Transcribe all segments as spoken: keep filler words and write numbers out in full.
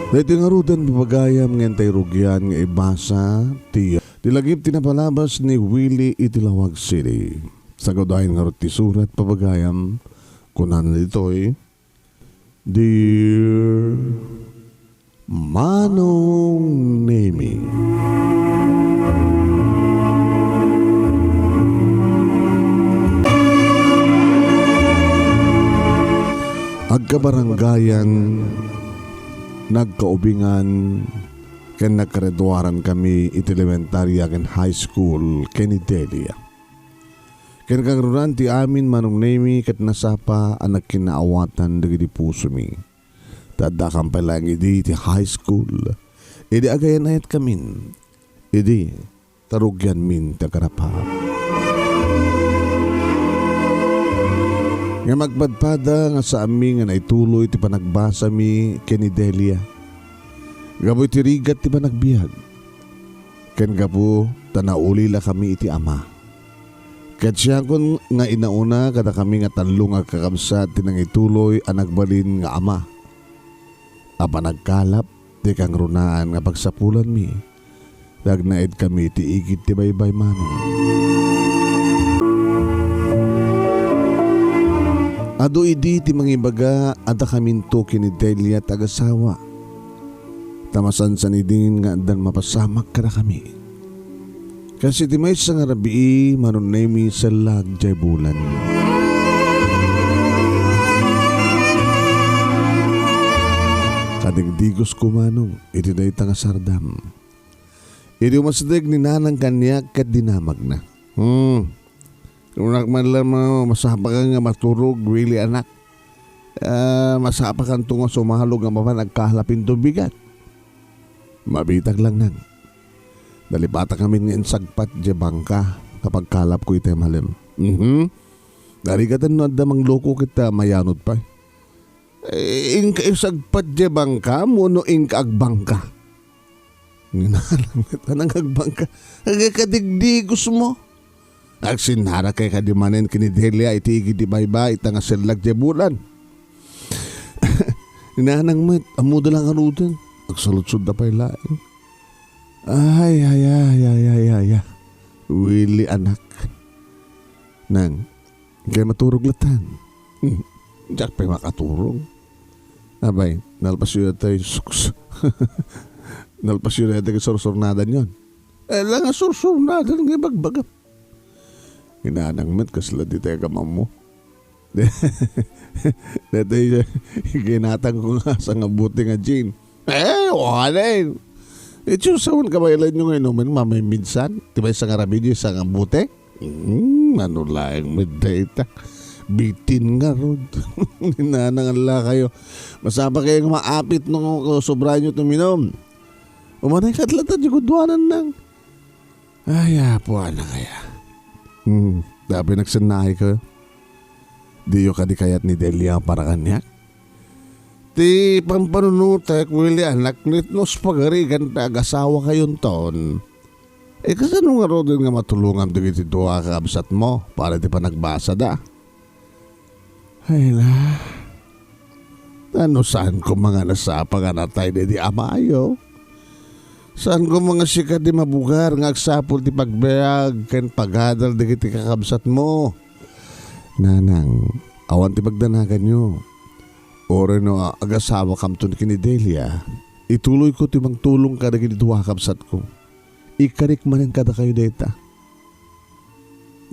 Daytoy ngaruden, papagayam, nga intay rugian nga ibasa ti, ti lagip ti napalabas ni Willie iti Laoag City. Sagawdayen ngarud ti surat, papagayam, kunana ditoy, Dear Manong Nemi. Agkabarangayan, nagkaubingan, ken nagkagraduarankami iti elementaria ken high school ken ni Delia. Ken kangrunan ti amin, Manong Nemi, ket nasapa a nagkinaawatan dagiti pusomi. Ta addakam pay laeng idi ti high school, idi agayan-ayatkamin, idi ta rugianmin ti agarapaap. Ngem agpadpada nga saanmi nga naituloy ti panagbasami ken ni Delia. Gapu iti rigat ti panagbiag, ken gapu ta naulilakami iti ama. Ket siakon nga inauna kadakami nga tallo nga agkakabsat ti nangituloy a nagbalin nga ama a panagkalap ti kangrunaan nga pagsapulanmi, ta agnaedkami iti igid ti baybay, Manong. Adu idi ti mangibaga a dakaminto ken ni Delia ti agasawa. Ta masansan idin nga addan mapasamak kadakami. Kas iti maysa nga rabii, Manong Nemi, sellag diay bulan. Kadigdigosko, Manong, iti dayta nga sardam. Idi umasdeg ni Nanang kaniak ket dinamagna. Hmm. Kunak man lamang, masapaka nga maturog, Willie anak. Ah, masapakanto nga sumalog nga mapan agkalap inton bigat. Mabitak lang, Nang. Nalipatakamin nga insagpat diay bangka nga pagkalapko iti malem. Mhm. Narigaten no adda mangloko ket, ah, mayanod pay. Eh, inka isagpat diay bangka, wenno inka agbangka? Nginanang met, anang agbangka? Agay kadigdigosmo. Agsinnarakay kadi manen ken ni Delia iti igid ti baybay, ita nga sellag diay bulan. Nginanang met, ammoda la ngaruden. Agsaludsodda pay laeng. Ay, ay, ay, ay, ay, ay, ay. Willie, anak. Nang, inkay maturog latan. Hmm, diak pay makaturog. Abay, nalpasyo daytoy suks-, nalpasyo daytoy sursurnadanyon. Eh, la nga sursurnadan nga ibagbagam. Inanang met kasla ditoy agamammo. Daytoy, ginatangko nga sangabote nga gin. Eh, wane. Iti sawen, kabaylanyo nga inumen mamay minsan. Ti maysa nga rabii diay sangabote. Hmm, ano laeng met dayta? Bitin ngarud. Nginanang, ala kayo. Masapakayo nga maapit no sobrayo ti uminum. Umanay ket lata diay guduanan, Nang. Ay, Apo, anakaya. Hmm, dapi nagsennakayo. Diyo kadi kayat ni Delia para kaniak? Ti pampanunotek, Willie, anak, nitnos pagarigan ta agasawakayonton. Eh, kasano ngaruden nga matulongam dagiti dua a kakabsatmo para iti panagbasada? Ay, la. Ano, saan koma nga nasapa nga natay daydi amayo? Saan koma nga sika ti mabugar nga agsapul ti pagbiag ken pagadal dagiti kakabsatmo? Nanang, awan ti pagdanaganyo. Uray no agasawakamton ken ni Delia, ituloyko ti mangtulong kadagiti dua a kabsatko. Ikkarik manen kadakayo dayta.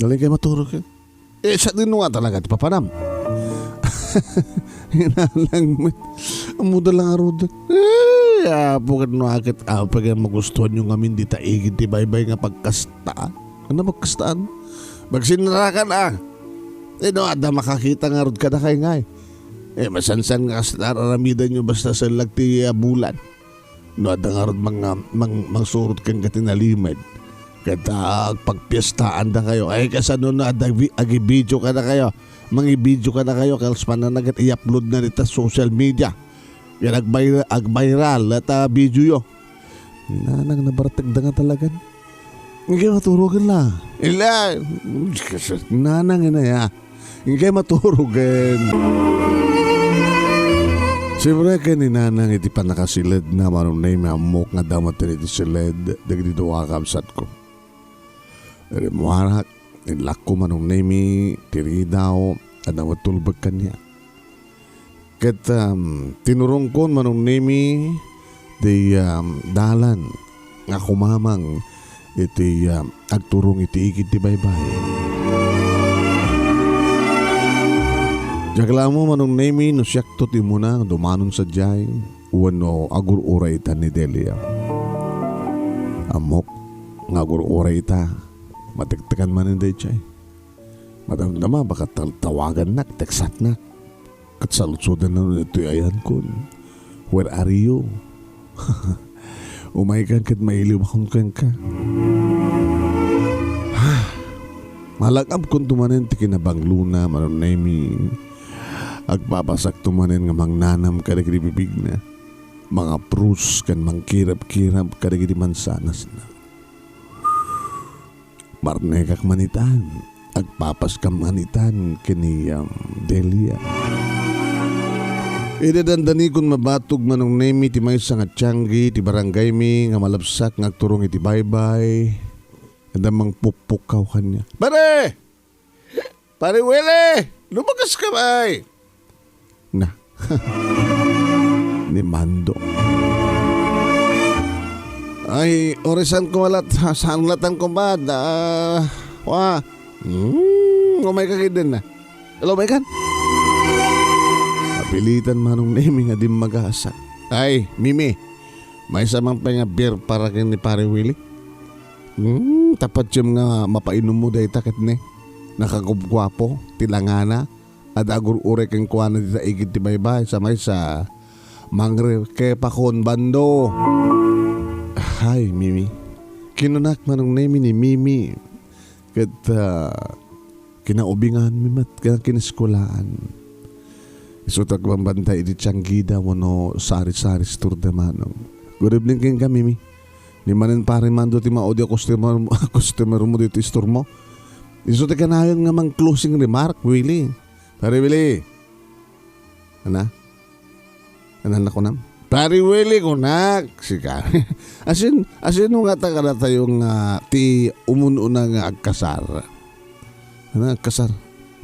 Nalingkay maturog, eh. Eh, sadino nga talaga ti papanam? Inanang met. Ammoda la ngaruden. Eh, Apo, ket no aket, Apo, ket magustuanyo ngamin dita igid ti baybay nga pagkastaan. Ano pagkastaan? Magsinarakan, ah. Eh, no adda makakita ngarud kadakay ngay. Eh, masansan nga kasta ar-aramidanyo basta sellag ti, ah, bulan. No adda ngarud mang-, mang-, mangsurot kenka ti nalimed, ket, ah, agpagpiestaandakayo. Ay, kasano no adda vi-, agivideo kadakayo? Mangivideo kadakayo, kalpasanna ket i-upload na dita social media. Ket agbay-, agviral data videoyo. Nanang, nabartekda nga talagan. Inkay maturogen la. Ila, nanang, inaya. Inkay maturogen. Siempre ken ni Nanang iti pannakasiledna, Manong Nemi, ammok nga adda met iti siled dagiti dua a kabsatko. Rimmuarak, inlakko, Manong Nemi, ti ridaw, adda met tulbek kaniak. Ket, um, tinurongkon, Manong Nemi, ti, um, dalan nga kumamang iti, ah, agturong iti igid ti baybay. Diak la ammo, Manong Nemi, no siakto ti umuna nga dumanon sadiay wenno agur-uray ita ni Delia. Ammok nga agur-uray ita, matektekan manen daydiay. Madamdama, baka tal-, tawagannak, teksatnak. Ket saludsodanna ditoy ayankon. "Where are you?" Umaykan ket mailiwakon kenka. Malakabkonto manen ti kinabanglona, Manong Nemi. Agpapasakto manen nga mangnanam kadagiti bibigna. Mangaprus ken mangkirabkirab kadagiti mansanasna. Marnekak manitan. Agpapaskam manitan ken ni, um, Delia. Idi dandanikon mabatog, Manong Nemi, ti maysa nga tianggi ti barangaymi nga malabsak nga agturong iti baybay, adda mangpuppukkaw kaniak. "Pare! Pare Willie! Lumakaska bay!" Na. Ni Mando. Ay, urisan ko lat, ha, saan latan ko ba? Da, wa. Hmm, umayka kiden na. Hello, umaykan? Napilitan, Manong Nemi, nga dimmagasak. Ay, Mimi, maysa man pay nga beer para ken ni Pare Willie. Hmm, tapatiem nga mapainommo dayta ket ne. Nakagubguapo ti langana. Adda agur-uray kenkuana dita igid ti baybay, sa maysa, mangrekepakon, Mando. Hay, Mimi. Kinunak, Manong Nemi, ni Mimi. Ket, ah, kinaubinganmi met nga kineskuelaan. Isu ti agbambantay iti tianggida wenno sari-sari store da, Manong. Good evening kenka, Mimi. Ni manen Pare Mando ti maudi a customer, customer mo ditoy store mo. Isu ti kanayon nga mang-closing remark, Willie. Pare Willie. Ana? Ana na kunam? Pare Willie, kunak. Sika. Asin, asino nga ta kadatayo nga ti umun-una nga agkasar? Ana, agkasar?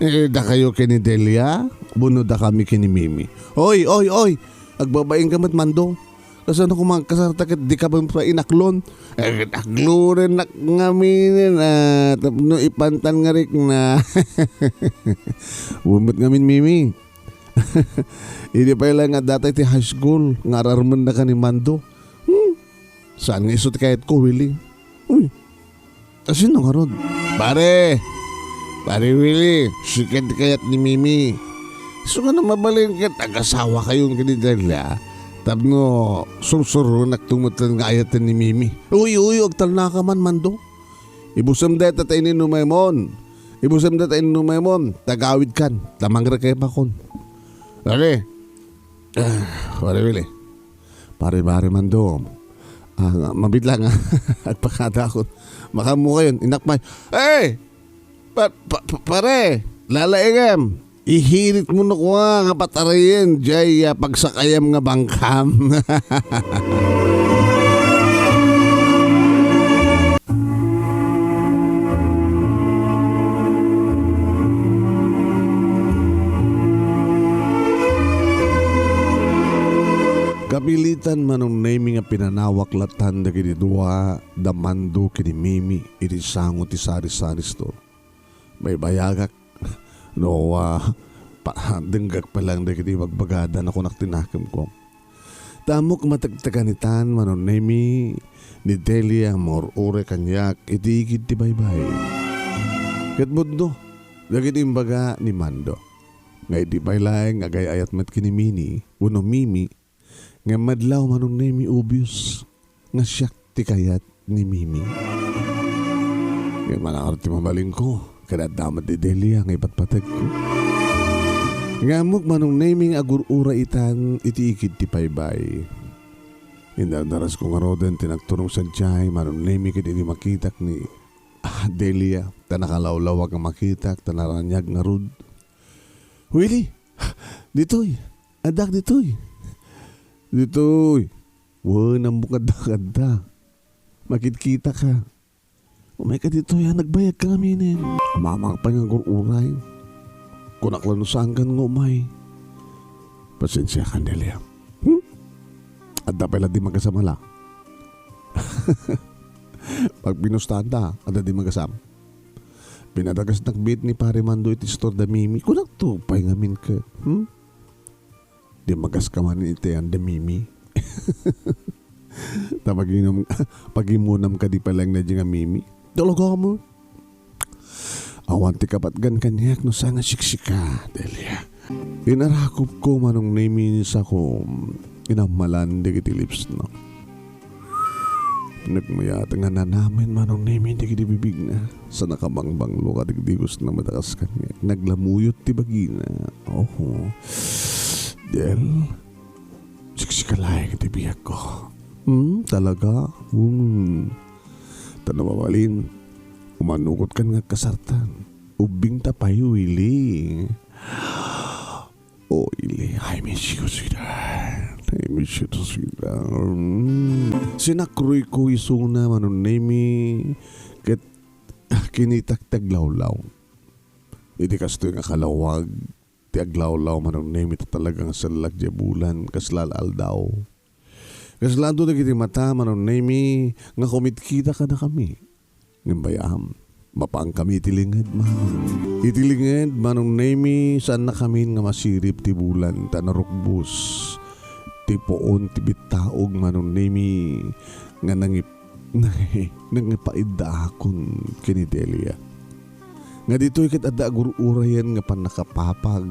Eh, dakayo ken ni Delia? Wenno dakami ken ni Mimi? Oy, oy, oy! Agbabain ka met, Mando. Kasano koma agkasar ta ket dika met pay inaklon? Eh, ket aklorennak ngamin, ah, tapno ipantan nga rikna. Wen met ngamin, Mimi. Idi pay laeng adda tay ti high school nga ararmennaka ni Mando. Hmm? Saan nga isu ti kayatko, Willie? Uy, asino ngarud? Pare! Pare Willie, sika ti kayat ni Mimi. Isu nga no mabalin ket agasawakayon ken ni Delia, tapno sursuronakto met laeng nga ayaten ni Mimi. Uy, uy, agtalnaka man, Mando. Ibusem dayta ta ininumaymon. Ibusem dayta ininumaymon. Tagawidkan. Ta mangrekepakon. Pare. Ah, pare Willie. Pare, pare Mando. Ah, nga, mabit lang, ah. Agpakadakot. Makaammokayon. Innak pay. Hey! Pa-, pa-, pa-, pare! Lalaingem! Ihirit mo no kua nga patarayen jay, ah, pagsakayam nga bangkam. Kapilitan, Manong Nemi, nga pinanawak latan dagiti dua da Mando ken ni Mimi iti sango ti sari-sari store. Baybayagak no, ah, pa-, denggak pa lang dagiti bagbagada, nakunak ti nakemko. Ta ammok matektekan itan, Manong Nemi, ni Delia nga maur-uray kaniak iti igid ti baybay. Ket pudno dagiti imbaga ni Mando. Nga idi pay laeng agay-ayat met ken ni Mini wenno Mimi, ngem madlaw, Manong Nemi, obvious nga siak ti kayat ni Mimi. Ngem manaor ti mabalinko, ket adda met ni Delia nga ipatpategko. Nga ammok, Manong Nemi, nga agur-uray itan iti igid ti baybay. Indardarasako ngaruden ti nagturong sadiay, Manong Nemi, ket idi makitak ni, ah, Delia, ta nakalawlawag nga makitak, ta naraniag ngarud. "Willie, ditoy, addak ditoy." Ditoy. Wen, ammok adda kadta. Makitkitaka. Umayka ditoy, a, nagbayadka ngaminen. Amangan pay nga agur-uray. Kunak la no saankan nga umay. Pasensiakan, Delia. Hmm? Adda pay la di magasam a la. Pagbinustaanta, adda di magasam. Pinadagasnak met ni Pare Mando iti istor da Mimi. Kunakto pay ngamin ket, hmm? Di magasam manen iti ayan da Mimi. Ta paginum-, pagimmunam kadi pay laeng daydi nga Mimi. Talaga met. Awan ti kapatgan kaniak no saan nga siksika, Delia. Inarakupko, Manong Nemi, ni sakom, inammalan dagiti lipsna. Nagmayat nga nanamen, Manong Nemi, dagiti bibigna. Sa nakabangbanglo kadagiti gusna madakas kaniak. Naglamuyot ti bagina. Oho. Del, siksika laeng ti biagko. Hmm, talaga? Hmm. Ta no mabalin, umanukotkan nga agkasartan. Ubbingta pay, Willy. Oh, Willy, I miss you, sweetheart. I miss you too, sweetheart. Mm. Sinakroyko isuna, Manong Nemi, ket kinitak ti aglawlaw. Iti kastoy nga kalawag, ti aglawlaw, Manong Nemi, ta talaga nga sellag diay bulan, kasla aldaw. Kasla adu dagiti mata, Manong Nemi, nga kumitkita kadakami. Ngem bay-am, mapaankami iti linged, Manong. Iti linged, Manong Nemi, saannakamin nga masirib ti bulan ta narukbos ti puon ti bittaog, Manong Nemi, nga nangip-, nangipaiddaakon ken ni Delia. Nga ditoy ket adda agur-urayen nga pannakapapag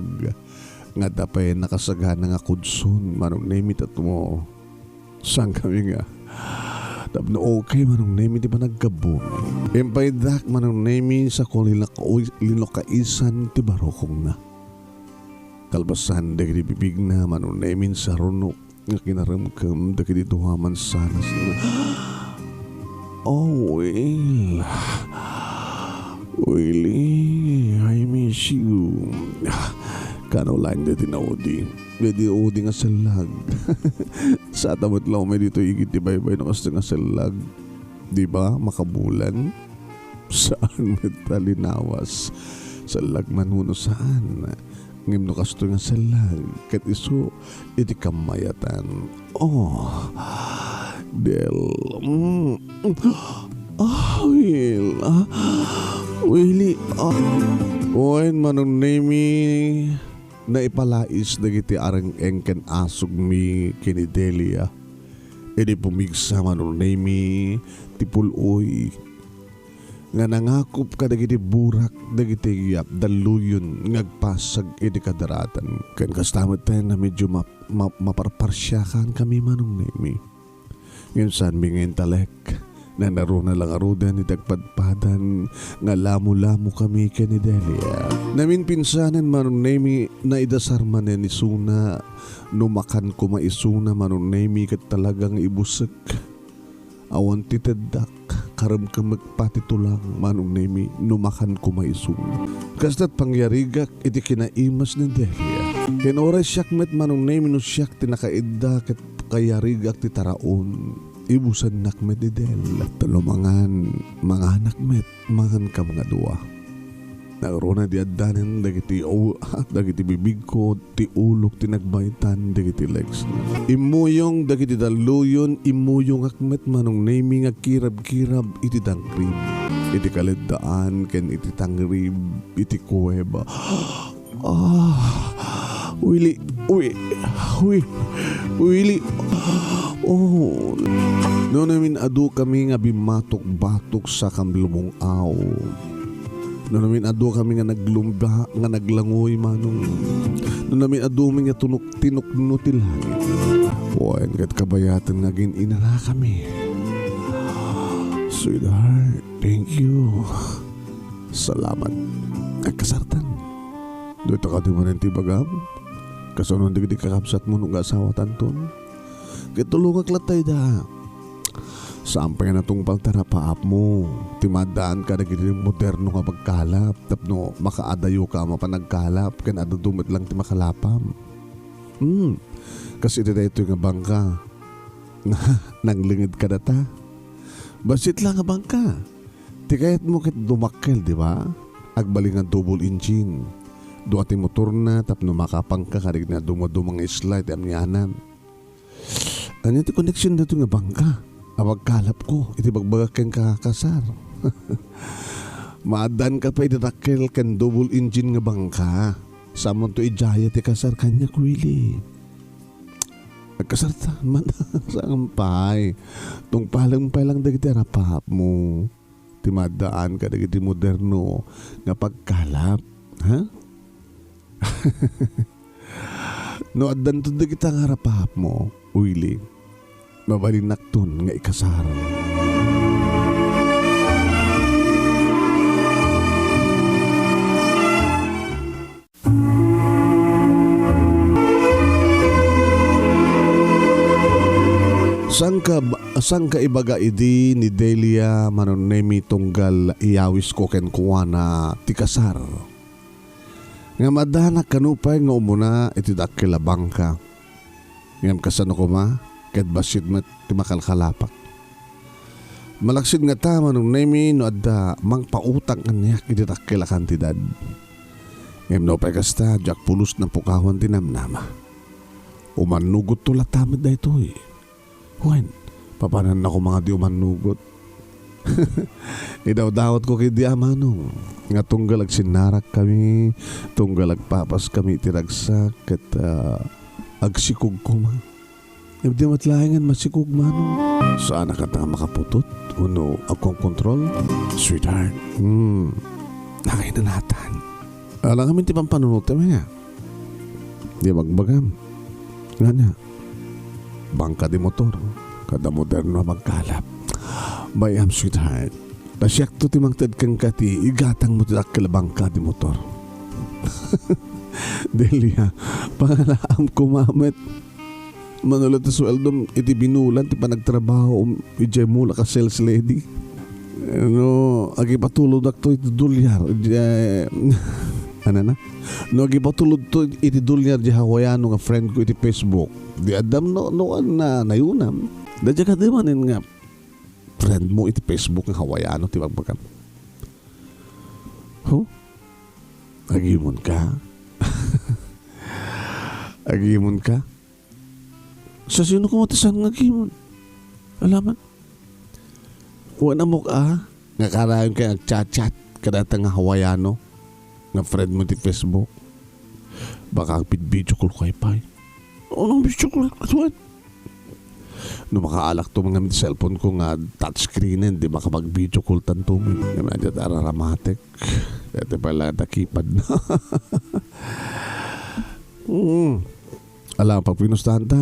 nga adda pay nakasagana nga kudson, Manong Nemi, ta mo. Saankami nga tapno okay, Manong Nemi, ti panaggabbumi. Impayddak, Manong Nemi, sa ko linaka-, linakaisan ti barukongna. Kalpasan dagiti bibigna, Manong Nemi, insarunok nga kinaremkem dagiti dua mansanas. Oh, Will. Willy, I miss you. Kano laeng dagiti naudi. Dagiti udi nga sellag. Sata met la umay ditoy igid ti baybay no kasta nga sellag. Di ba? Makabulan. Saan met a linawas. Sellag man wenno saan. Ngem no kastoy nga sellag, ket isu iti kammayatan. Oh, Del. Mm. Ah, Will. Ah, Willy. Ah. Wen, Manong Nemi, naipalais dagiti areng-eng ken asugmi ken ni Delia. Idi pumigsa, Manong Nemi, ti pul-oy nga nangakop kadagiti burak dagiti dalluyon nga agpasag iti kadaratan. Ken kasta met ten a medyo map-, map-, maparparsiakankami, Manong Nemi. Ngem saanmi nga intalek. Nanaruna la ngaruden iti agpadpadan nga lamo-lamokami ken ni Delia. Naminpinsanen, Manong Nemi, naidasar manen isuna no makan koma isuna, Manong Nemi, ket talaga nga ibusek. Awan ti teddak, karemkemek pay ti tulang, Manong Nemi, no makan koma isu. Kasta't pangyarigak iti kinaimas ni Delia. Ken uray siak met, Manong Nemi, no siak ti nakaidda ket kayarigak ti taraon, ibusennak met ni Del. Ta no mangan, manganak met, mangankam nga dua. Nangruna idi addanen dagiti u-, dagiti bibigko, ti ulok ti nagbaytan dagiti legs. Immuyong dagiti dalluyon, immuyongak met, Manong Nemi, nga agkirabkirab iti tangrib, iti kaleddaan ken iti tangrib iti kuweba. Ah, Willy, Wi-, Wi-, Willy. Oh. No namin-adukami nga bimmatok-batok sa kamlubong-aw. No namin-adukami nga naglumba, nga naglangoy, Manong. No namin-adumi nga tunok-tinukno ti langit. Wen ket kabayatan nga agin-inarakami. Sweetheart, thank you. Salamat. Agkasartan. Dayta kadi manen ti ibagam? Kasano dagiti kakabsatmo no nga asawatanton? Ket tulongak latta ida. Saan pay nga natungpal ti arapaapmo, ti maaddaan kadagiti moderno nga pagkalap tapno makaadayoka a mapan agkalap ken adda met lang ti makalapam. Hmm, kas iti daytoy nga bangka. Nanglinged kadata. Bassit la nga bangka. Ti kayatmo ket dumakkel, di ba? Agbalin nga double engine. Dua ti motorna tapno makapanka kadagiti dumaduma nga isla iti amianan. Ania ti koneksion daytoy nga bangka? Apagkalapko iti bagbagak kenka, Kasar. Maaddaanka pay iti dakkel ken double engine nga bangka. Samonto idiay ti kasar kaniak, Willie. Agkasarta man, saan pay? Tungpalem pay lang dagiti arapapmo. Ti maaddaan kadagiti moderno nga pagkalap, ha? No addanto dagita nga arapapmo, Willie, mabalinnakton nga ikasar. Sangka, sangka ibaga idi ni Delia Manonemi tunggal iyawisko kenkuana ti kasar. Nga maaddanak kano pay nga umuna iti dakkel a bangka. Ngem kasano koma, ket bassit met ti makalkalapak. Malaksid ngata, Manong Nemi, no adda mangpautang kaniak iti dakkel a kantidad. Ngem nupay kasta, diak pulos napukawan ti namnama. Umannugotto latta met daytoy. Wen, papananna koma nga di umannugot. Idawdawatko ketdi a manong, nga tunggal agsinnarakkami, tunggal agpapaskami iti ragsak, ket, ah, agsikog koma. Ngem di met laengen masikog, manong. Saan a kata nga makaputot? Wenno agkonkontrol? Sweetheart. Hmm. Nakainanatan. Ala ngamin ti pampanunotem, aya? Di bagbagam. Ngana? Bangka di motor. Kada moderno a magkalap. Bay-am, sweetheart. Ta siakto ti mangted kenka ti igatangmo ti dakkel a bangka di motor. Delia, pangalaam koma met. Mano la ti sueldom iti binulan ti panagtrabaho idiay mulak a sales lady. No agipatulodakto iti dolyar, idiay, anana? No agipatulodto iti dolyar diay Hawaiano nga friend ko iti Facebook, di addam no, no, na, nayunam. Da diak kadi manen nga friend mo iti Facebook nga Hawaiano ti bagbagam. Huh? Agimonka? Agimonka? Sa sino koma ti saan nga agimon? Alaman? Wen, ammok a, nga karayon kay agchat-chat kadata nga Hawaiano nga friend mo ti Facebook. Baka agpid-video call kay pay. Anong video call? What? No makaalakto man ngamin ti cellphone ko nga touchscreen, di makapag-video call tanto. Nga medyo araramatek. Dati pala takipad na. Mm. Ala, pagpinustaan ta,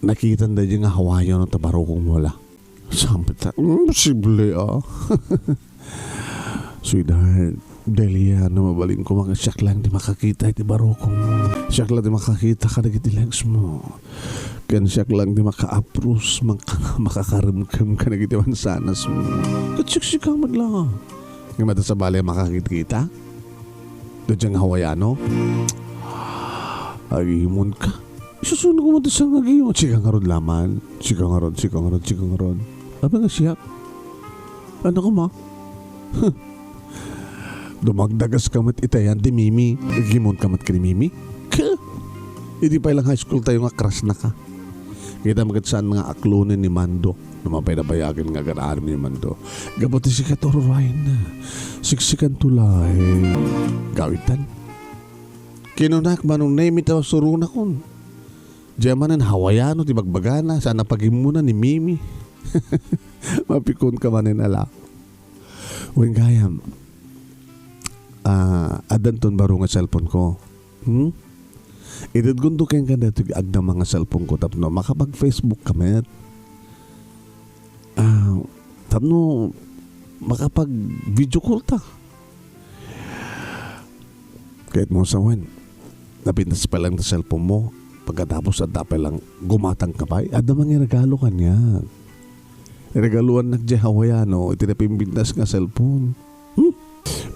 nakitan da di nga Hawaiano ta barukong mo la. Sampit ta, "Mm, posible, ah." Sweetheart, Delia, no mabalin ko, mga siak lang di makakita iti barukong mo. Siak lang di makakita kadagiti legs mo. Ken siak lang di maka-approach, maka-, makakaremkem kadagiti mansanas mo. Ket siksika met la. Nga mata sabali a makakitkita? Daydiay nga Hawaiano? Agimonka. Isusuno ko mo ti sangagimon. Sika ngarud laman. Sika ngarud, sika ngarud, sika ngarud. Apay nga siak? Ano ka, ma? Dumagdagas ka met itayan ti Mimi. Agimonka met ken ni Mimi? Ka? Idi pay lang high school tayo nga crush na ka. Kita mo ket saan nga aklonen ni Mando. No mapay nabayagen nga agar-aram ni Mando. Gapu ti sika ti ururayen na. Siksikanto laeng. Gawitan. Kinunak, Manong Nemi, ta surunakon. Diay manen Hawaiano ti bagbagana, saan a pagimmona ni Mimi. Mapikon ka manen, ala. Wen gayam, ah, addanton baro nga cellphone ko. Hmm? Itedkonto kenka daytoy agdama nga cellphone ko tapno makapag-Facebook ka met. Ah, tapno makapag-video call ta. Ket mo sawen, napintas pa lang ti cellphone mo, pagkatapos adda pa lang gumatang ka pay, adda mangiregalo kaniak. Regaluannak diay Hawaiano iti napimpintas nga cellphone. Hmm?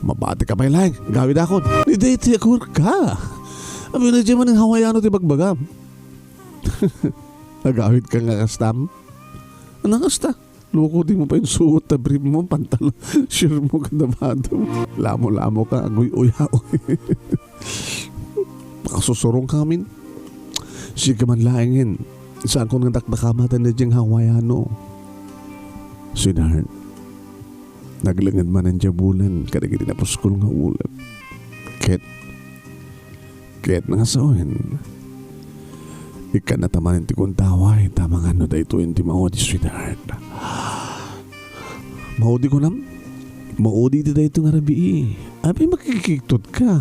Mabati ka pay laeng, gawidakon. Ni daytoy a kurka. Apay, daydiay manen Hawaiano ti bagbagam. Agawidka nga kastam? Ano kasta? Loko, dimo pay insuot ta brief mo, pantalon, short mo, kada bado. Lamo-lamoka, aguy-uyaw. Pakasusurongka ngamin. Sika man laengen. Saanko nga dakdakama daydiay nga Hawaiano. Sweetheart, naglenged manen diay bulan kadagiti napuskol nga ulep. Ket, ket nga sawen, ikkannata manen ti gundaway, ta amangan no daytoyen ti maudi, sweetheart. Maudi kunam? Maudi ti daytoy nga rabii. Apay, makikiktot ka.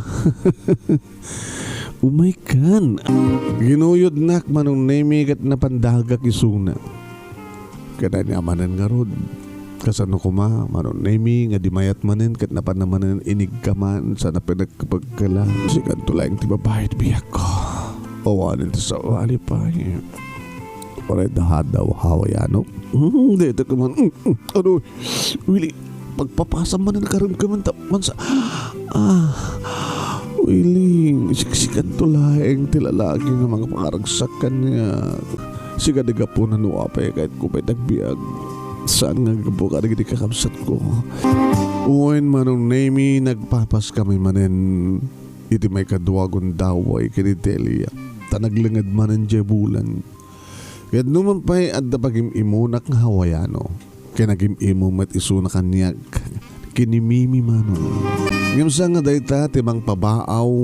Umay kan. Ginuyodnak, Manong Nemi, ket napandagak isuna. Ket ania manen ngarud? Kasano koma, Manong Nemi, nga di mayat manen ket napanna manen inigkaman sana pinagkapagkala? Sikanto laeng ti babai ti biagko. Awanen ti sabali pay. Uray da daw Hawaiano. Hmm, deta ka man. Hmm, hmm. Ano? Willy, pagpapasam manen, karem ka man ta-, man sa, ah, Willy, siksikanto laeng ti lalaki nga mangipangaragsak kaniak. Sika di gapuna no apay, kayatko pay ti agbiag. Saan nga gapu kadagiti kakabsatko. Wen, Manong Nemi, nagpapas kami manen iti maikadua a gundaway ken ni Delia. Ta naglenged manen diay bulan. Ket numan pay adda pagim-imunak nga Hawaiano, ket nagim-imu met isuna kaniak ken ni Mimi, Manong. Ngem saan nga dayta ti mangpabaaw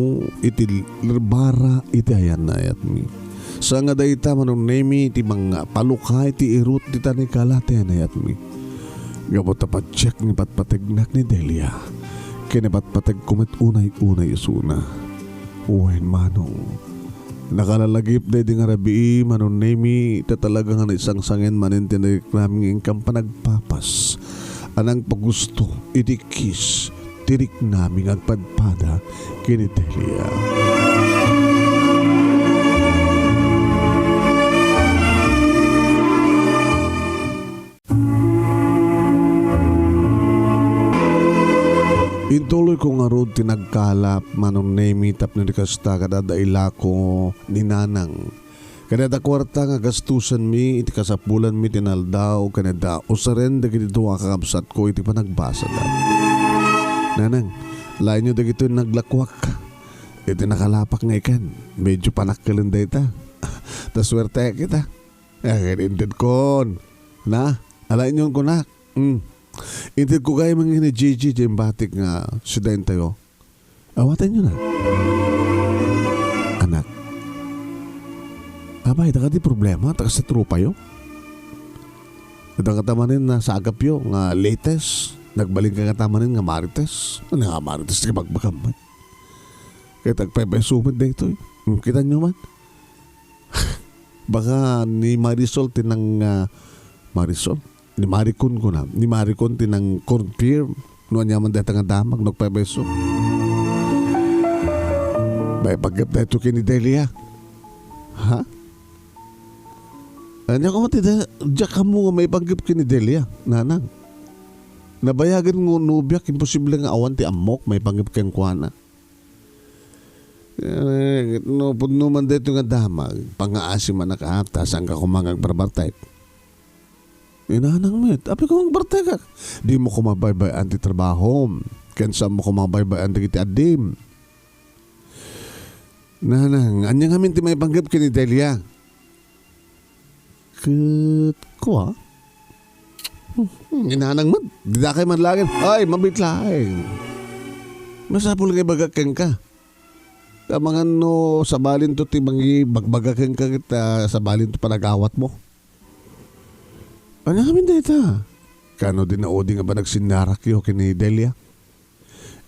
iti lerbara iti ayan-ayatmi. Saan nga dayta, Manong Nemi, ti mangpaluka iti irut ti tanikala ti ayan-ayatmi. Gapu ta patiek nga ipatpategnak ni Delia, ken ipatpategko met unay-unay isuna. Wen, Manong. Nakalalagip daydi nga rabii, Manong Nemi, ta talaga nga naisangsangen manen ti narikrami nga inkam panagpapas a nangpagusto iti kiss ti riknami nga agpadpada ken ni Delia. Intuloyko ngarud ti nagkalap, Manong Nemi, tapno di kasta ket adda ilako ni Nanang. Ket adda kuarta nga gastusenmi iti kasapulanmi ti naldaw, ken adda usaren dagiti dua a kakabsatko iti panagbasada. Nanang, alaenyo dagitoy naglakuak iti nakalapak nga ikan. Medyo panakkelen dayta. Ta suerteak ita. Eh, intedkon. Na, alaenyon kunak. Hmm. Intedko gayam ni Gigi diay imbatik nga siudayentayo. Awatenyo na. Anak. Abay, adda kadi problema, ta kasta tropayo? Adda kata manen nasagapyo nga latest? Nagbalin ka kata manen nga marites? Ano nga marites ti kabagbagam man? Ket agpaypayso met daytoy. Hmm, kitanyo man. Baka ni Marisol ti nang, ah, Marisol? Ni Maricon kuna. Ni Maricon ti nang-confirm no aniaman dayta nga damag no agpaypayso. Maipanggep daytoy ken ni Delia. Ha? Ania koma ti da-, diak ammo nga maipanggep ken ni Delia, Nanang. Nabayagen nga nobiak, imposible nga awan ti ammok maipanggep kenkuana. Eh, no pudno man daytoy nga damag, pangaasimanak a, ta saanka koma nga agbarbartek. Ni Nanang met, apay koma agbartekak? Dimo koma baybay-an ti trabahom, ken saanmo koma baybay-an dagiti addim. Nanang, ania ngamin ti maipanggep ken ni Delia? Ket kua? Hmm, ni Nanang met, didakay man laeng. Ay, mabiit laeng. Masapul nga ibagak kenka. Amangan no sabalinto ti mangibagbaga kenka ket, ah, sabalinto panagawatmo. Ania ngamin dayta? Kano di naudi nga panagsinnarakyo ken ni Delia?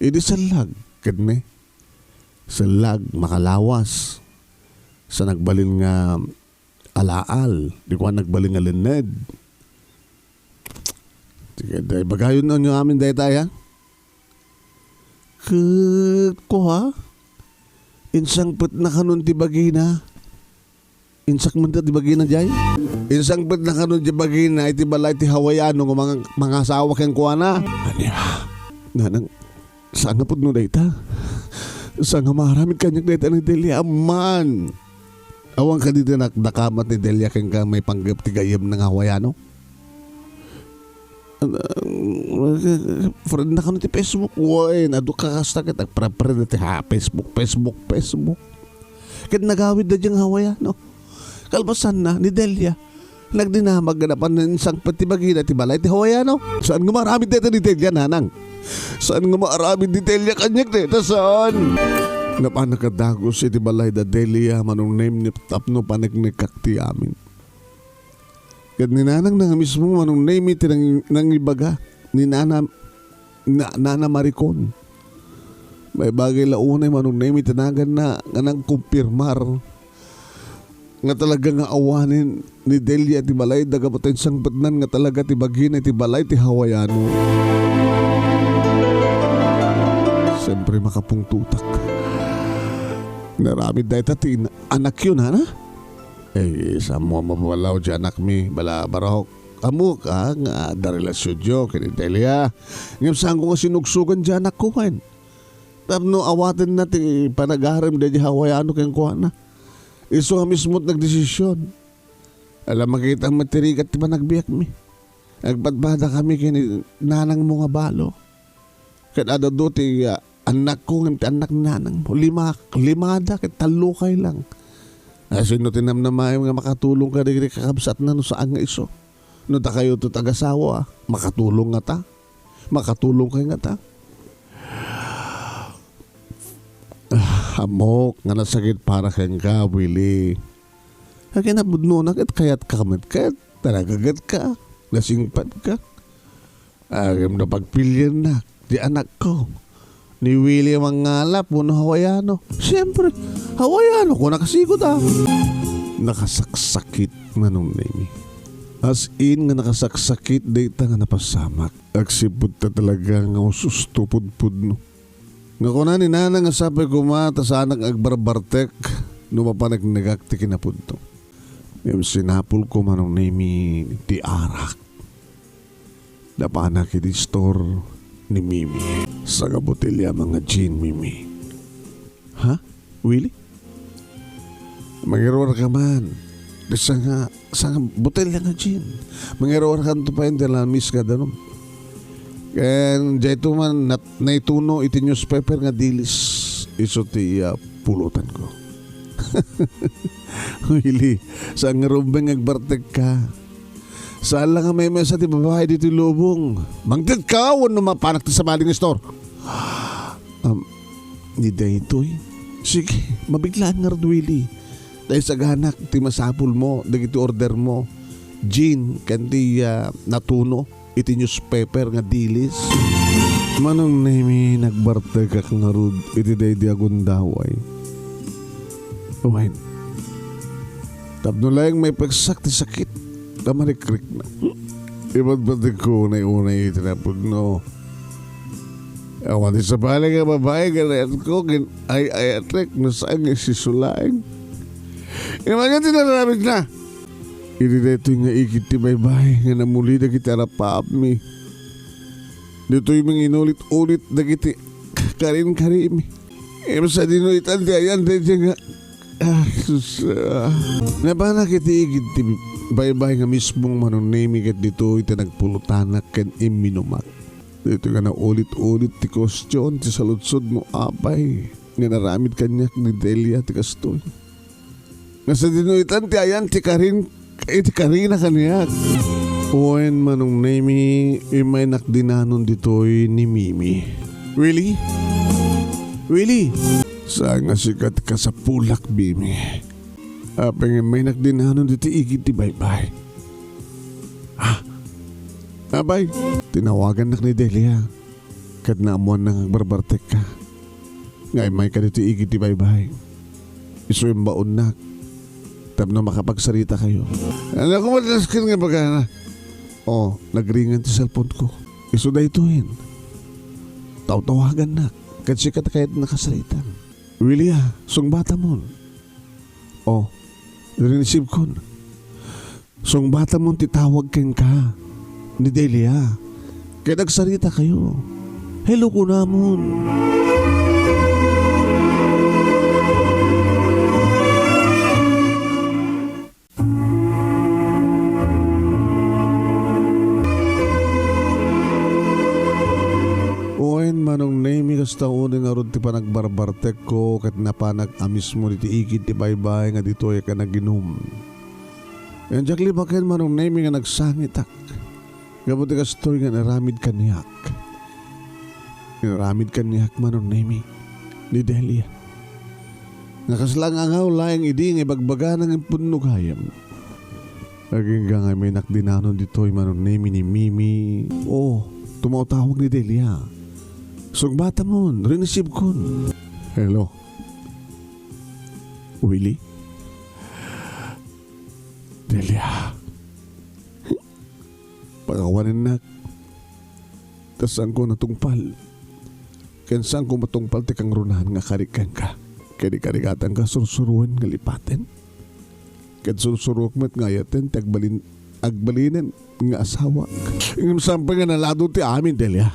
Idi sellag, ket ne? Sellag, makalawas. Sa nagbalin nga alaal, di kua nagbalin nga lenned. Sige, day, ibagayonyo amin dayta, ya? Ket, kua? Insangpetna kanon ti bagina? Insak man ti bagina, jay? Insangpetna kanon ti bagina iti balay ti Hawaiano nga manga-, mangasawa kenkuana? Ania? Nanang, saan nga pudno dayta? Saan nga maaramid kaniak dayta ni Delia man? Awan kadi ti nakdakamat ni Delia kenka maipanggep ti gayyemna nga Hawaiano? Friend na kano ti Facebook. Wen, adu ka kasta ket agpre-friend ti ha Facebook, Facebook, Facebook. Ket nagawid da diay nga Hawaiano. Kalpasanna, ni Delia, nagdinamag nga napan insangpet ti bagina ti balay ti Hawaiano. Saan nga maaramid dayta ni Delia, nanang? Saan nga maaramid ni Delia kaniak dayta, saan? Napan nakadagus iti balay da Delia, Manong Nemi, tapno paneknekak ti amin. Ket ni nanang na nga mismo, Manong Nemi, ti nang-, nangibaga ni nana, na, nana Maricon. Maibagay la unay, Manong Nemi, ti naganna nga nagkumpirmar nga talaga nga awanen ni Delia ti balay, daga pati insangpetnan nga talaga ti bagina iti balay ti Hawaiano. Siyempre, makapungtotak. Naramid dayta ti in-, anakyo, nana? Eh, saan mo a mapabalaw ti anakmi, bala, barok. Ammok, ah, nga adda relasionyo ken ni Delia. Ngem saanko nga sinugsogan ti anakko, wen. Tapno awatenna ti panagarem daydi Hawaiano kenkuana. Isu a mismo ti nagdesisyon. Ala, makita met ti rigat ti panagbiagmi. Agpadpadakami ken ni nanangmo nga balo. Ket adda adu ti, ah, annakko ngem ti annak ni nanangmo. Lima, limada ket tallo kay lang. Asino ti namnamaem nga makatulong kadagiti kakabsatna no saan nga isu? No dakayo ti agassawa, makatulong ngata? Makatulong kay ngata? Ah, ammok nga nasakit para kenka, Willie. Akin a pudnona ket kayatka met ket, talaga ket ka, nasingpet ka. Agem no pagpiliennak ti anakko, ni Willie a mangalap wenno Hawaiano. Siempre, Hawaiano, kuna kasikot a. Nakasaksakit, Manong Nemi. As in nga nakasaksakit dayta nga napasamak. Agsipud ta talaga nga ususto pudpudno. Nga kuna ni Nana nga sapay koma ta saanak nga agbarbartek no mapaneknekak ti kinapudno. Ngem sinapulko, Manong Nemi, ti arak. Napanak iti istor ni Mimi. Sanga botelya nga gin, Mimi. Ha? Willie? Mangiruar ka man. Ti sanga, sanga botelya nga gin. Mangiruar kanto pay ti alamis nga danum. Ken dayto man nat-, naituno iti newspaper nga dilis. Isu ti, ah, pulotanko. Willie, saan nga rumbeng nga agbartek ka. Saan la nga maymay-sa ti babai ditoy lubong. Mangted ka wenno mapanak ti sabali nga istor. Am, ni daytoy. Sige, mabiglaan ngarud, Willie. Ta isaganak ti masapulmo dagiti ordermo. Gin, ken ti, ah, natuno iti newspaper nga dilis. Manong Nemi, nagbartekak ngarud iti daydi a gundaway. Wen, tapno laeng maipeksak ti sakit a marikrikna. Ibadbatekko unay-unay iti napudno. Awan ti sabali nga babai nga nayatko ken ay-ayatek no saan nga isu laeng. Imangan ti nararamidna. Idi daytoy nga igid ti baybay nga namuli dagiti arapaapmi. Ditoy manginulit-ulit dagiti karinkarimi. Ngem sadino itan ti ayan daydiay nga, ah, sus, ah. Napanak iti igid ti baybay nga mismong Manong Nemi ket ditoy ti nagpulotanak ken imminumak. Daytoy nga naulit-ulit ti kuestion ti saludsodmo, apay, nga naramid kaniak ni Delia ti kastoy. Nga sadino itan ti ayan ti karin-, iti karina kaniak. Wen, Manong Nemi, immaynak dinanon ditoy ni Mimi. Willie? Willie! Saan nga sika ti kasapulak, Mimi. Apay nga immaynak dinanon ditoy igid ti baybay. Ah! Apay, tinawagannak ni Delia. Ket naammoanna nga agbarbartekka nga immayka ditoy igid ti baybay. Isu imbaonnak tapno makapagsaritakayo. Ania koma ti nasken nga ibagana? O, nagringan ti cellphone-ko. Isu daytoyen. Tawtawagannak. Ket sika ti kayatna kasarita. Willie a, sungbatamon. O, rinisibkon. Sungbatamon ti tawag kenka ni Delia. Ket agsaritakayo. Hello kunamon. Kasta unay ngarud ti panagbarbartekko ket napanak a mismo ditoy igid ti baybay nga ditoyak a naginum. Ngem diak libaken, Manong Nemi, nga nagsangitak gapu ti kastoy nga inaramid kaniak. Inaramid kaniak, Manong Nemi, ni Delia. Nga kasla nga angaw laeng idi nga ibagbagana nga impunno gayam. Agingga nga iminak dinanon ditoy, Manong Nemi, ni Mimi. O, tumaw-tawag ni Delia. Sungbatamon, rinisibkon. Hello. Willie? Delia. Pakawanennak. Ta saanko natungpal. Ken saanko matungpal ti kangrunaan nga karik kenka. Ket ikarigatangka sursuroen nga lipaten. Ket sursuroek met nga ayaten ti agbalin-, agbalinen nga asawa. Ngem saan pay nga nalado ti amin, Delia.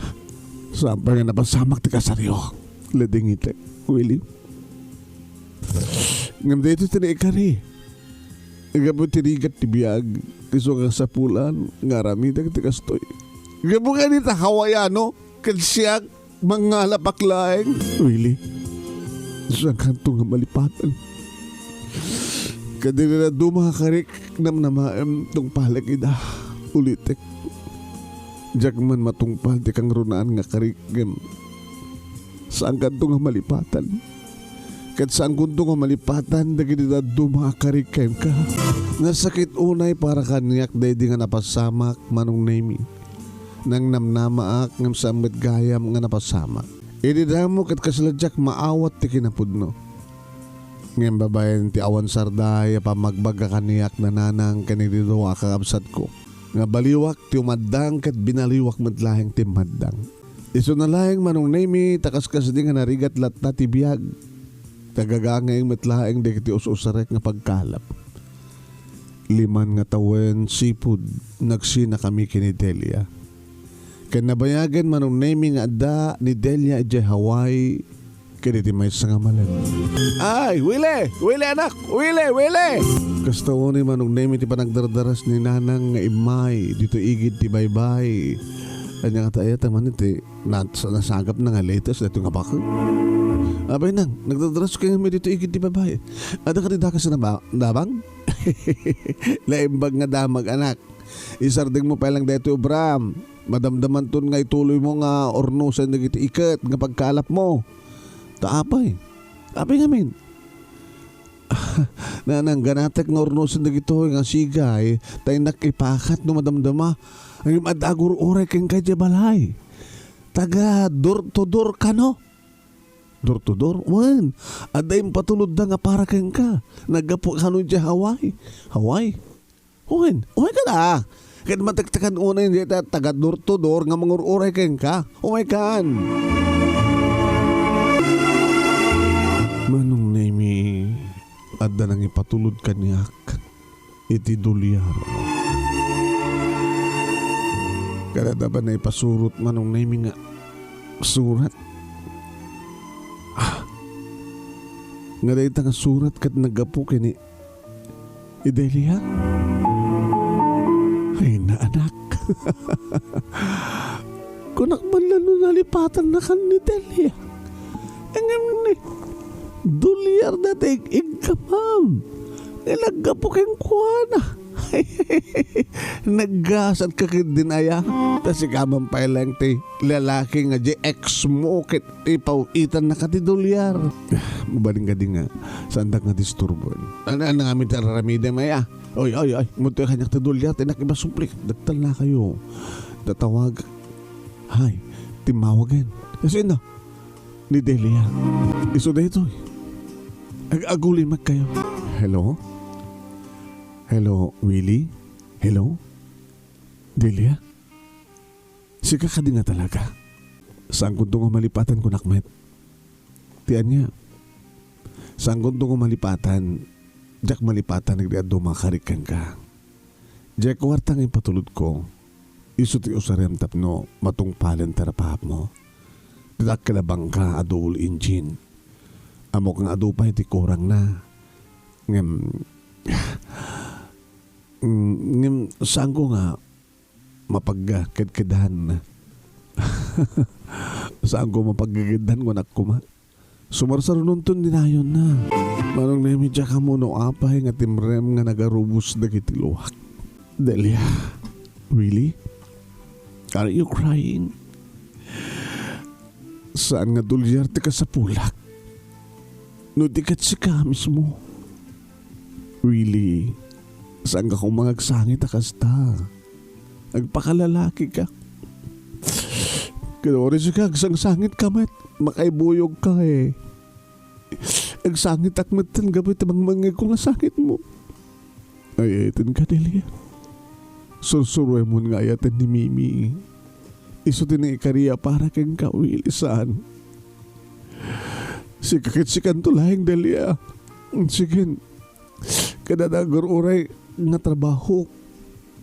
Saan pay nga napasamak ti kasaryo. Ladingitek, Willie. Ngem daytoy ti naikari. Gapu ti rigat ti biag, isu nga kasapulan nga aramidek ti kastoy. Gapu kadi ta Hawaiano, ket siak, mangngalapak laeng. Willie, saankanto nga malipatan. Kadi nga dadduma a karik, namnamaem, tungpalek ida. Ulitek. Diak man matungpal ti kangrunaan nga karik, ngem saankanto nga malipatan. Ket saankonto nga malipatan dagiti dadduma a karik kenka. Nasakit unay para kaniak daydi nga napasamak, Manong Nemi. Nangnamnamaak ngem saan met gayam nga napasamak. Idi damo ket kasla diak maawat ti kinapudno. Ngem babaen ti awan sarday a pammagbaga kaniak, Nanang, ken dagiti dua a kakabsatko, nga baliwak ti umaddang ket binaliwak met laeng ti maddang. Isuna laeng, Manong Nemi, ta kaskasdi nga narigat latta ti biag. Ta gagangaeng met laeng dagiti us-usarek nga pagkalap. Liman nga tawen sipud nagsinakami ken ni Delia. Ken nabayagen, Manong Nemi, nga adda ni Delia idiay Hawaii ken iti maysa nga malem. Ay, Willie! Willie, anak! Willie! Willie! Kasta unay, Manong Nemi, ti panagdardaras ni Nanang nga immay ditoy igid ti baybay. Ania ngata aya ta manen ti nas-, nasagapna nga latest daytoy nga baket? Apay, Nang, nagdardaras kami ditoy igid ti baybay. Adda kadi dakes a naba-, damag? Naimbag nga damag, anak. Isardengmo pay lang daytoy obram. Madamdamanton nga ituloymo nga urnosen dagiti iket nga pagkalapmo. Ta apay? Apay ngamin? Nanang, ganatek nga urnosen dagitoy nga sigay, ta innak ipakat no madamdama. Ngem adda agur-uray kenka idiay balay. Taga door to door kano? Door to door? Wen, adda impatulodda nga para kenka. Naggapu kano idiay Hawaii? Hawaii? Wen, umay kada. Ket matektekan unay dayta taga door to door nga mangur-uray kenka. Umay kan. Manong Nemi, adda nangipatulod kaniak iti dolyar. Kada daban na ipasurot, Manong Nemi, nga surat. Ah, nga dayta nga surat ket naggapu ken ni Delia? Ay, naanak. Kunak man la no nalipatannakan ni Delia. Ngem ni, dolyar dayta ig-iggamam. Nga naggapu kenkuana. Naggasatka ketdin aya. Ta sika man pay laeng ti lalaki nga di ex mo ket ipaw-itannaka ti dolyar. Mabalin kadi nga, saandak nga disturboen. Ania, ania ngamin ti ar-aramidem aya? Oy, oy, oy, umatoy kaniak ti dolyar, ti innak ipasuplik. Dagtalnakayo. Tatawag. Hay, timmawagen. Sino? Ni Delia. Isu daytoy. Ag-, agulimek kayo. Hello? Hello, Willie? Hello? Delia? Sika kadi nga talaga? Saankonto nga malipatan, kunak met. Ti ania? Saankonto nga malipatan, diak malipatan dagiti dadduma a karik kenka. Diay kuarta nga impatulodko, isu ti usarem tapno matungpalen ti rapaapmo. Dita kelabangka a double engine. Ammok nga adu pay ti kurangna. Ngem, mm, ngem saanko nga mapagkedkedan. Saan ko mapaggigiddan, kunak koma. Sumarsarunonton dinayonna. Manong Nemi, diak ammo no apay nga timrem nga nagarubos dagiti luak. Delia, Willie, are you crying? Saan nga Dolyar ti kasapulak? No di ket sika mismo. Willie, saan ka koma nga agsangit a kasta? Agpakalalaki ka. Ket uray sika, agsangsangit ka met. Makaibuyog ka, eh. Agsangitak metten gapu iti mangmangngegko nga sangitmo. Ay, ay, ten ka, Delia. Sursuruem nga ayaten ni Mimi. Isu ti naikari a para kenka, Willie, saan? Sika ket sikanto laeng, Delia. Sige. Kada nagur-uray nga trabaho,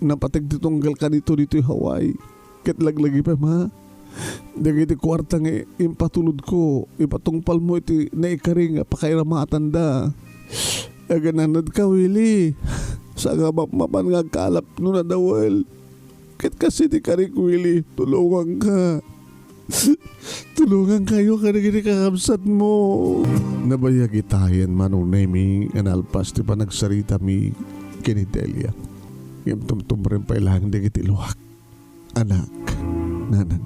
napateg ti tunggal kanito ditoy Hawaii. Ket laglagi pay, ma, dagiti kuarta nga impatulodko, ipatungpalmo iti naikari nga pakairamatan da. Agananad ka, Willie. Saan nga mapmapan nga agkalap no nadawel. Ket kas iti karik, Willie, tulonganka. Tulongankayo kadagiti kakabsatmo. Nabayag itayen, Manong Nemi, nga nalpas ti panagsaritami ken ni Delia. Ngem tumtumrem pay laeng dagiti luak. Anak, nanang,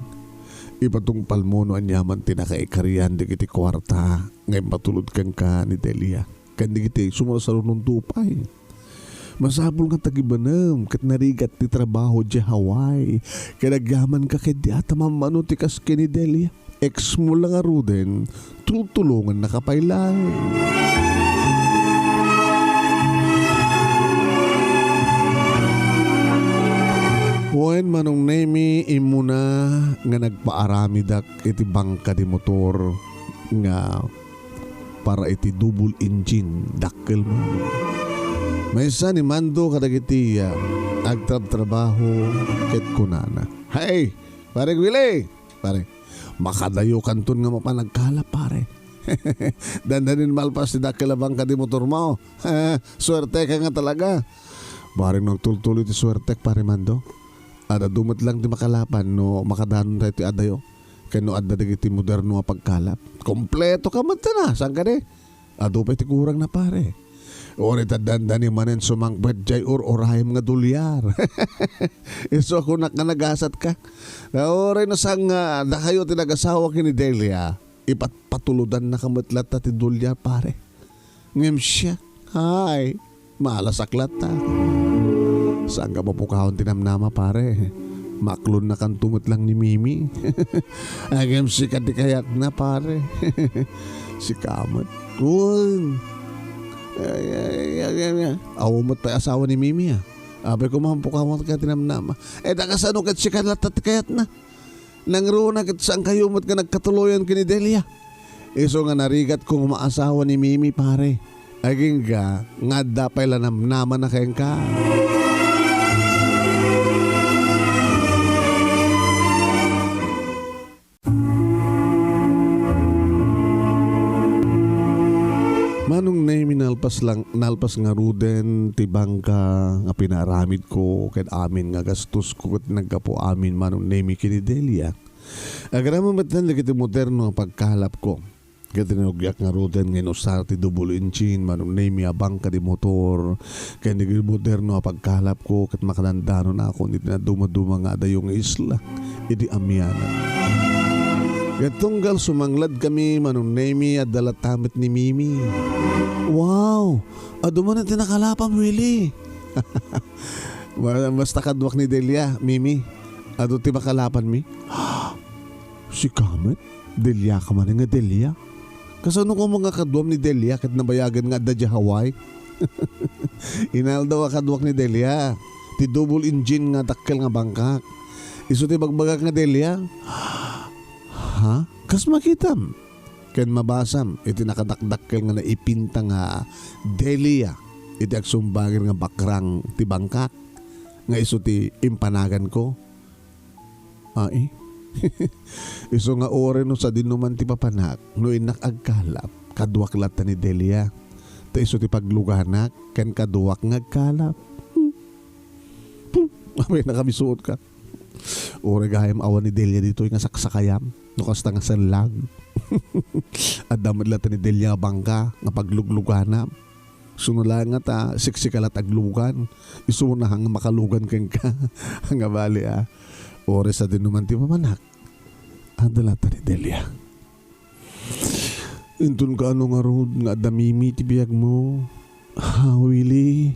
ipatungpalmo no aniaman ti nakaikarian dagiti kuarta nga impatulod kenka ni Delia ken dagiti sumarsarunonto pay. Masapul nga tagibanem ket narigat ti trabaho idiay Hawaii. Ket agyamanka ketdi a ta mammano ti kas ken ni Delia. Ex mo la ngaruden, tultulongannaka pay laeng. Wen, Manong Nemi, immuna nga nagpaaramidak iti bangka di motor nga para iti double engine, dakkel man. Maysa ni Mando kadagiti, ah, agtrabtrabaho ket kunana, "Hey, Pare Willie! Pare, makadayokanton nga mapan agkalap, pare. Dandanin malpas ti dakkel a bangka di motormo. Suerteka nga talaga." Bareng nagtultuloy ti suertek, Pare Mando. Ad-adu met lang ti makalapan no makadanon tayo ti adayo. Ken no adda dagiti moderno a pagkalap, kompleto ka met, na, saan kadi? Adu pay ti kurangna, pare. Uray ta dandani manen sumangpet jay ur-urayem nga dolyar. Isu a kunak nga nagasat ka. Uray no saan nga dakayo ti nagasawa ken ni Delia, ipatpatulodannaka met latta ti dolyar, pare. Ngem siak, ay, maalasak latta. Saan ka mapukawan ti namnama, pare? Maklonnakanto met lang ni Mimi. Ay, ngem sika ti kayatna, pare. Sika met. Wen. Ay, ay, ay, ay, ay. Awan met pay asawa ni Mimi, ah. Apay koma mapukawan ka ti namnama. Eh, ta kasano ket sika latta ti kayatna? Nangruna ket saankayo met nga nagkatuloyan ken ni Delia. Isu nga narigatko nga maasawa ni Mimi, pare. Agingga nga adda pay la namnamana kenka. Manong Nemi, nalpas lang, nalpas ngaruden ti bangka nga pinaaramidko ken amin nga gastosko ket naggapu amin, Manong Nemi, ken ni Delia. Agraman met laeng dagiti moderno a pagkalapko. Ket rinugiak ngaruden nga inusar ti double engine, Manong Nemi, a bangka di motor. Ken dagiti moderno a pagkalapko, ket makadandanonakon iti nadumaduma nga adayo nga isla idi amianan. Ket tunggal sumangladkami, Manong Nemi, adda latta met ni Mimi. Wow! Adu manen ti nakalapam, Willie. Ba-, basta kaduak ni Delia, Mimi. Adu ti makalapanmi. Sika met? Delia ka manen nga Delia? Kasano koma nga kaduam ni Delia ket nabayagen nga adda idiay Hawaii? Inaldaw a kaduak ni Delia ti double engine nga dakkel nga bangkak. Isu ti bagbagak nga Delia. Ha? Kas makitam ken mabasam iti nakadakdakkel nga naipinta nga Delia iti agsumbagen nga bakrang ti bangkak nga isu ti impanaganko. Ai. Isu nga uray no sadinoman ti papanak, no innak agkalap, kaduak latta ni Delia. Ta isu ti pagluganak ken kaduak nga agkalap. Hmm. Hmm. Apay, nakabisuot ka. Uray gayam awan ni Delia ditoy nga saksakayam. No kasta nga sellag. Adda met latta ni Delia nga bangka nga paglugluganam. Suno laeng nga ta seksi ka latta aglugan. Isuna nga makalugan kenka. Nga bali, ah. Uray sadinoman ti papanak. Adda latta ni Delia. Inton kaano ngarud nga adda Mimi ti biagmo? Ha, Willy?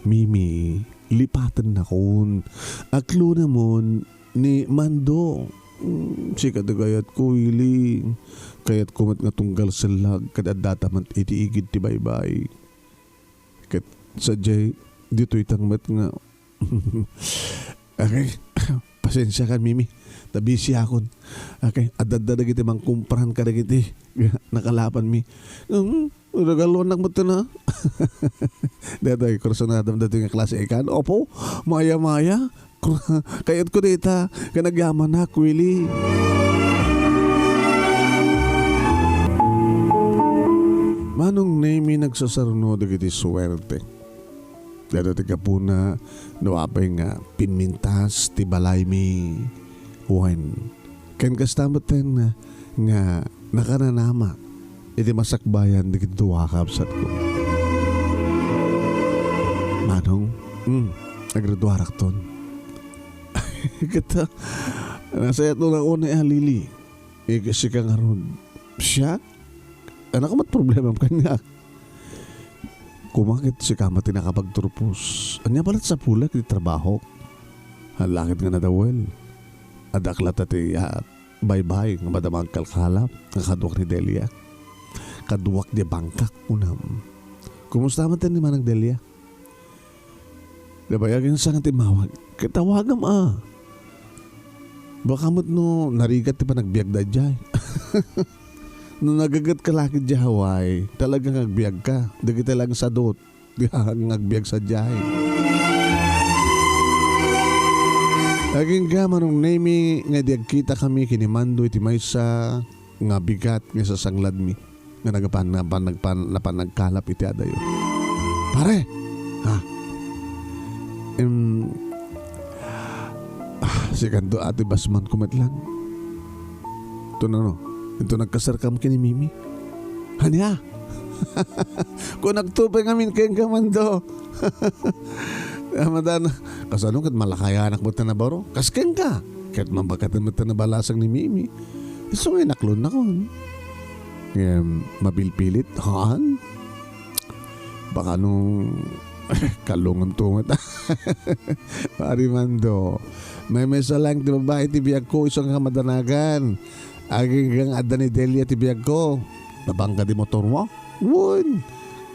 Mimi, lipatennakon. Aklonemon ni Mando. Mm, sika ti kayatko, Willy. Kayatko met nga tunggal sellag ket addata met iti igid ti baybay. Ket sadiay, ditoy tang met nga Okay. Pasensiakan, Mimi. Ta-busy akon. Okay. Adda dagiti mangkumpran kadagiti nakalapanmi. Hmm, regaluannak met na. Datoy, kursunadam datoy nga klase ikan. Opo, maya-maya. Kayatko dita. Kanagyamanak, Willy. Manong Nemi nagsasaruno dagiti suwerte. Daytoy ti gapuna no apay nga pinmintas ti balaymi wen ken kasta metten nga nakananama iti masakbayan dagiti dua a kabsatko. Manong, mm, nagreduarakton. Ket, ah, nasayat unay a Lili. Ket sika ngarud, siak? Ania met problemam kaniak? Koma ket sika met ti nakapagturpos. Ania pay la ti sapulek iti trabahok? Haan la ket nga nadawel. Addaak latta ti, ah, baybay nga madama agkalkalap nga kaduak ni Delia. Kaduak diay bangkak, kunam. Kumusta met ni Manang Delia? Nabayagen sa nga timmawag. Ket tawagam a. Baka met no narigat ti panagbiagda idiay. No nagagetka la ket idiay Hawaii, talaga nga agbiagka. Dagiti la nga sadot, di nga agbiag sadiay. Agingga, Manong Nemi, nga idi agkitakami ken ni Mando iti maysa nga bigat nga sasangladmi nga nagpan-, napan-, nagpan-, napan nagkalap iti adayo. Pare! Ha? Em, ah, sikanto ati basman ko met lang. Ito na, no? Ito nagkaserkam ken ni Mimi. Ania? Kunakto pay ngamin kenka, Mando. Amangan, kasano ket malakayanak met ta nabaro? Kas kenka. Ket mabakatan met ta nabalasang ni Mimi. Isu nga inaklonnakon. Ngem, mapilpilit, haan? Baka no, kalungan to met. Pare Mando, maymaysa lang ti babai ti biagko, isu nga kamadanagan. Agingga nga adda ni Delia ti biagko. Nabangka di motormo? Wen.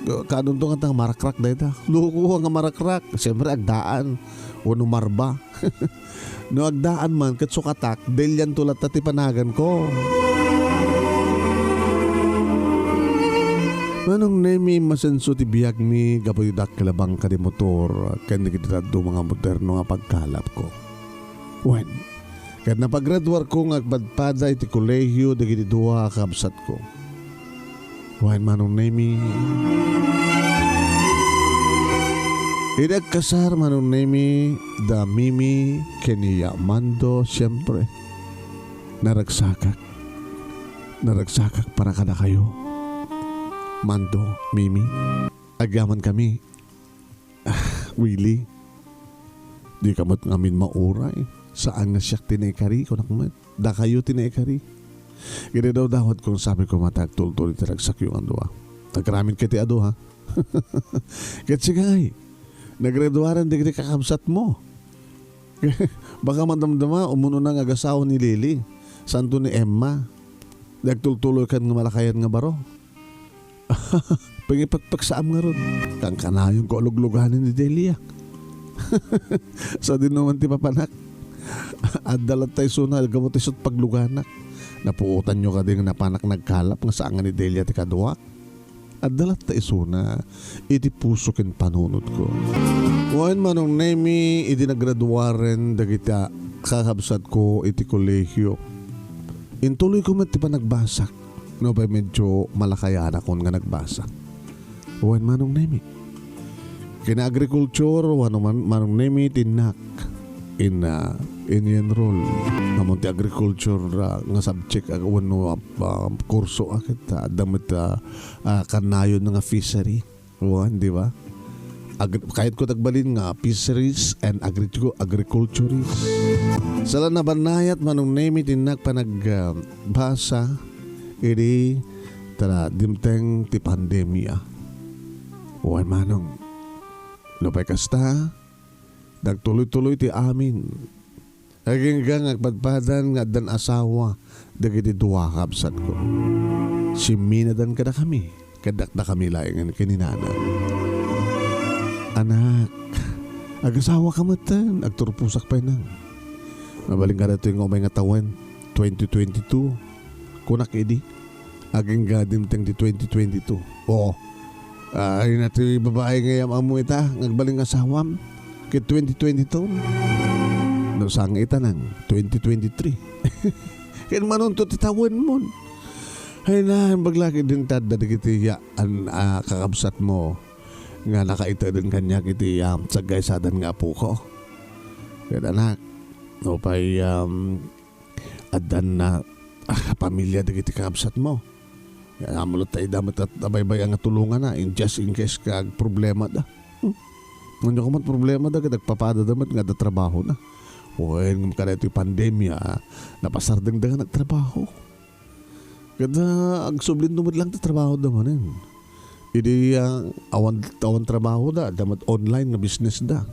Kaadunto nga ta marakrak dayta. Loko nga marakrak. Siyempre, agdaan. Wenno marba. No agdaan man, ket sukatak, Delianto latta ti panaganko. Manong Nemi, masenso ti biagmi gapu iti dakkel a bangka di motor ken dagiti dadduma nga moderno nga pagkalapko. Wen, ket napagraduarko nga agpadpada iti kolehio dagiti dua a kabsatko. Wen, Manong Nemi. Idi agkasar, Manong Nemi, da Mimi, ken ni Mando, siempre, naragsakak. Naragsakak para kadakayo. Mando, Mimi, agyamankami. Ah, Willy, dika met ngamin mauray. Saan nga siak ti naikari, kunak met. Dakayo ti naikari. Ket idi dawdawatko, sabi ko, mata agtultol iti ragsakyo nga dua. Agramin ket ti adu, ha? Ket sika ngay, nagreduaren dagiti kakabsatmo. Baka madamdama, umuna nga agasawa ni Lily. Santo ni Emma. Di agtultuloy ken nga malakayan nga baro. Pangipekpeksaam ngarud. Kankanayonko a lugluganen ni Delia. Sadinoman ti papanak. Adda latta isuna gapu ti isut pagluganak. Napuotanyo kadi nga napanak nagkalap nga saan nga ni Delia ti kaduak? Adda latta isuna iti puso ken panunotko. Wen, Manong Nemi, idi nagraduaren dagiti kakabsatko iti kolehio, intuloyko met ti panagbasak. Nupay medyo malakayanakon nga nagbasa. Wen, Manong Nemi. Kinaagrikultur, wenno man-, Manong Nemi, ti innak. in, ah, in enroll. Ammon ti agriculture, ah, nga subject, ah, wenno, ah, ah, kurso, ah, ket, ah, adda met, ah, ah, kanayon nga fishery. Wen, di ba? Agri-, kayatko ti agbalin nga fisheries and agricu-, agriculturist. Saan a bannayat, Manong Nemi, ti innak panag-, ah, basa idi ta dimteng ti pandemia. Wen, Manong. Nupay kasta, nagtuloy-tuloy ti amin. Agingga nga agpadpadan nga addan asawa dagiti dua a kabsatko. Simminadan kadakami, ket dakdakami laengen ken ni Nanang. Anak, agasawaka metten, agturposak pay nang. Mabalin kadatoy nga umay nga tawen, twenty twenty-two. Kunak idi, agingga dimteng ti twenty twenty-two. Oo. Ay, na ti babae nga yam-ammo ita, nga agbalin nga asawam, ket twenty twenty-two. No, saan nga ita nang twenty twenty-three. Ken manunto ti tawenmon. Ay na, imbag la ket din tadda dagiti ya-, an-, ah, kakabsatmo nga nakaiteden kaniak iti, ah, sagkaisadan nga apoko. Ket anak, nupay, um, addan na, ah, pamilia dagiti kakabsatmo. Ammom latta ida met a baybay-an nga tulongana in just in case nga agproblemada. Hmm. Ania koma ti problemada ket agpapadada met nga adda trabahona. Wen, ngem kadaytoy pandemia, napasardengda nga nagtrabaho. Ket, ah, agsublin no met lang ti trabahoda manen. Idi, ah, awan, awan trabahoda, adda met online nga businessda.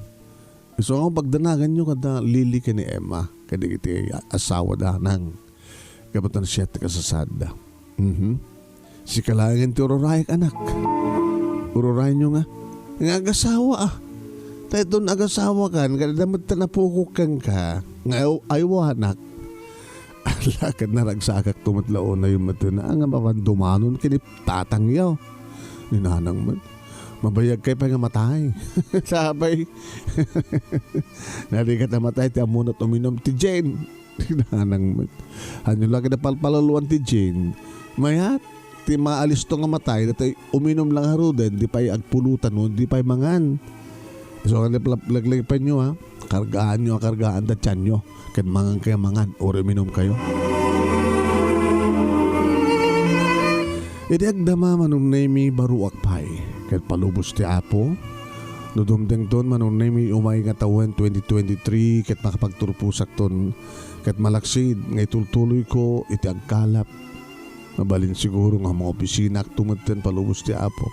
Isu nga pagdanaganyo kada Lily ken ni Emma, kadagiti asawada nang gapu ta siak ti kasasaadda. Mhm. Sika laengen ti ururayek, anak. Ururayenyo nga, nga agasawa, ah. Ta iton agasawakan, kada met ta napukok kenka, nga ay-, aywanak. Ala, ket naragsakak to met la unay met na, nga mapandumanon ken tatangyo. Ni Nanang met, mabayagkay pay nga matay. Sapay. Narigat a matay ti ammona uminom ti gin. Ni Nanang met. Ania la ket napalpalaluan ti gin. Mayat, ti maalisto nga matay, datoy uminom lang ngaruden, di pay agpulutan, no, di pay mangan. So, nga lep-, lep-, leglep-, leglep-, ha? Kargaanyo a kargaan da tianyo, ket mangankayo mangan, uray uminumkayo. Idi agdama, Manong Nemi, baruak pay, ket palubos ti Apo. No dumtengton, Manong Nemi, umay nga tawen twenty twenty-three, ket makapagturposakton, ket malaksid nga itultuloyko iti agkalap. Mabalin siguro nga maopisinakto metten palubos ti Apo.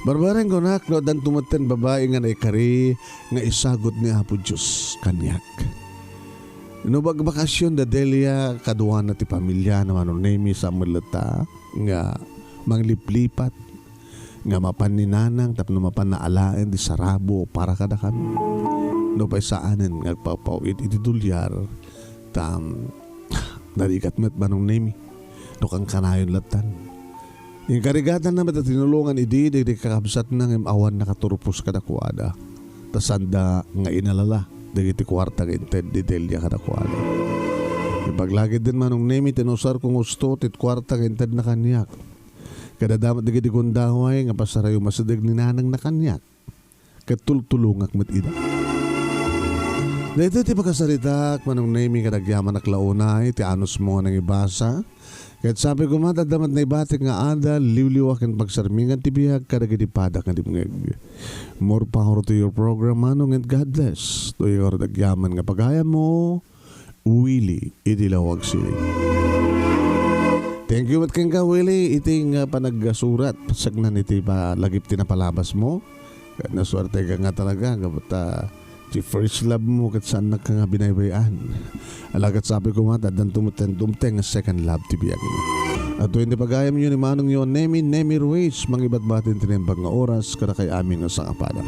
Barbareng kunak no addanto metten babai nga naikari nga isagut ni Apo Dios kaniak. No bagbakasyon da Delia, kaduana ti pamiliana, Manong Nemi, sa melletta nga mangliplipat nga mapan ni Nanang tapno mapanna alaen ti sarabo para kadakami. Nupay saanen nga agpapaw-it iti dolyar, ta, narigat met, Manong Nemi, no kankanayon lattan. Inkarigatanna met a tinulongan idi dagiti kakabsatna ngem awan nakaturpos kadakuada, ta saanda nga inalala dagiti kuarta nga inted ni Delia kadakuada. Ipaglagidden, Manong Nemi, ti nausarko nga usto ti kuarta nga intedna kaniak. Kadada met dagiti gundaway nga pasarayo masideg ni Nanangna kaniak, ket tultulongak met ida. Daytoy ti pakasaritak, Manong Nemi, ket agyamanak la unay ti anusmo nga nangibasa. Ket sapay koma ta adda met naibatik nga adal, liwliwa ken pagsarmingan ti biag kadagiti padak nga dimngeg. More power to your program, Manong, and God bless to your agyaman nga pagayammo. Willie, iti Laoag City. Thank you met kenka, Willie, iti nga panagsurat, pasagnan iti palagip ti napalabasmo. Ket nasuerteka nga talaga, gapu ta ti first love mo ket saannak nga binaybay-an. Ala ket sapay koma ta addanto met ti dumteng nga second love ti biagmo. Adtoy ti pagayamyo ni Manongyo Nemi, Nemi Ruiz, mangibatbati ti naimbag nga oras kadakay amin nga sangapada.